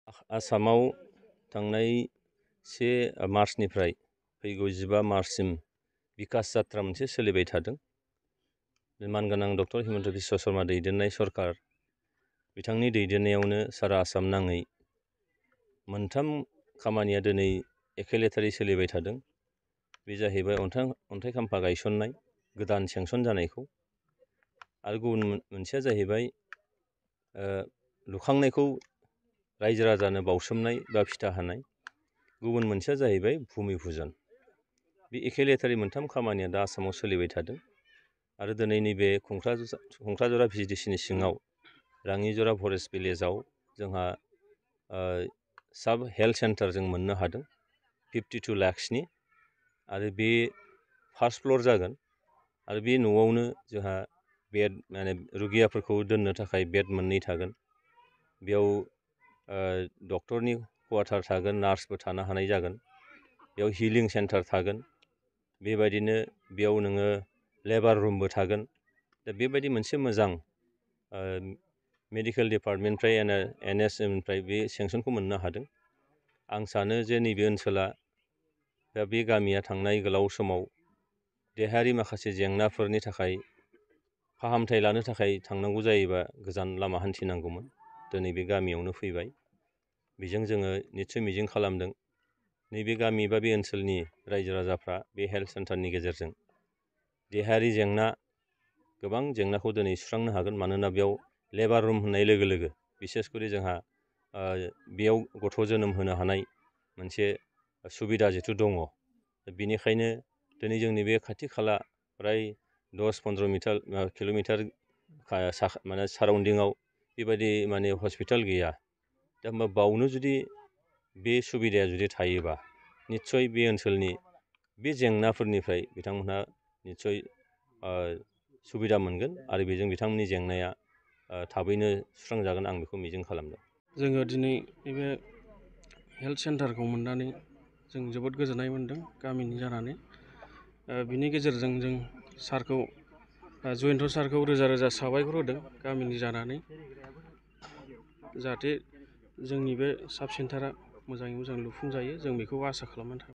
आसामाव थांनाय 1 मार्चनिफ्राय फैगौ 15 मार्चसिम बिकास जात्रा मोनसे सोलिबाय थादों। मानगोनां डक्टर हिमन्त बिश्व शर्मा दैदेननाय सरकार बिथांनि दैदेननायावनो सारा आसाम नाङै मोनथाम खामानिया दिनै एखे लेथारै सोलिबाय थादों। बे जाहैबाय अन्थाइ खाम्फा गायसननाय गोदान सेंसन जानायखौ, आरो गुबुन मोनसेया जाहैबाय लुखांनायखौ रायजो राजानो बावसोमनाय बा फिथा होनाय। गुबुन मोनसेया जाहैबाय भुमि फुजन। बे एखे लेथारै मोनथाम खामानिया दा आसामाव सोलिबाय थादों। आरो दिनै नैबे खंख्लाजरा भिजिडिसिनि सिङाव राङिजरा फरेस्ट भिलेजाव जोंहा साब हेल्थ सेन्टार जों मोननो हादों 52 लाखसनि, आरो बे फार्स्ट फ्ल'र जागोन। आरो बे न'आवनो जोंहा बेड रुगियाफोरखौ दोननो थाखाय बेड 2 थागोन। बेयाव डक्टरनि क्वार्टार थागोन, नार्सबो थानो हानाय जागोन। बेयाव हिलिं सेन्टार थागोन। बेबायदिनो बेयाव नोङो लेबार रुमबो थागोन। दा बेबायदि मोनसे मोजां मेडिकेल डिपार्टमेन्टनिफ्राय NSMनिफ्राय बे सेंसनखौ मोननो हादों। आं सानो जे नैबे ओनसोला दा बे गामिया थांनाय गोलाव समाव देहायारि माखासे जेंनाफोरनि थाखाय फाहामथाय लानो थाखाय थांनांगौ जायोबा गोजान लामा हान्थिनांगौमोन। दिनै बे गामियावनो फैबाय। बेजों जोङो निस्सय मिजिं खालामदों नैबे गामि बा बे ओनसोलनि रायजो राजाफ्रा बे हेल्थ सेन्टारनि गेजेरजों देहायारि जेंना गोबां जेंनाखौ दिनै सुस्रांनो हागोन। मानोना बेयाव लेबार रुम होननाय लोगो लोगो बिसेसकरि जोंहा बेयाव गथ' जोनोम होनो हानाय मोनसे सुबिदा जिथु दङ। बेनिखायनो दिनै जोंनि बे खाथि खाला फ्राय 10-15 किल'मिटार साराउन्डिंआव बेबायदि हस्पिटाल गैया। दा होमबा बावनो जुदि बे सुबिदाया जुदि थायोबा निस्सय बे ओनसोलनि बे जेंनाफोरनिफ्राय बिथांमोनहा निस्सय सुबिदा मोनगोन, आरो बेजों बिथांमोननि जेंनाया थाबैनो सुस्रांजागोन, आं बेखौ मिजिं खालामदों। जोङो दिनै नैबे हेल्थ सेन्टारखौ मोननानै जों जोबोद गोजोननाय मोन्दों गामिनि जानानै। बिनि गेजेरजों जों सारखौ जयन्त सारखौ रोजा रोजा साबायखर होदों गामिनि जानानै, जाहाथे जोंनि बे साब सेन्टारा मोजाङै मोजां लुफुंजायो। जों बेखौ आसा खालामनानै थाबाय।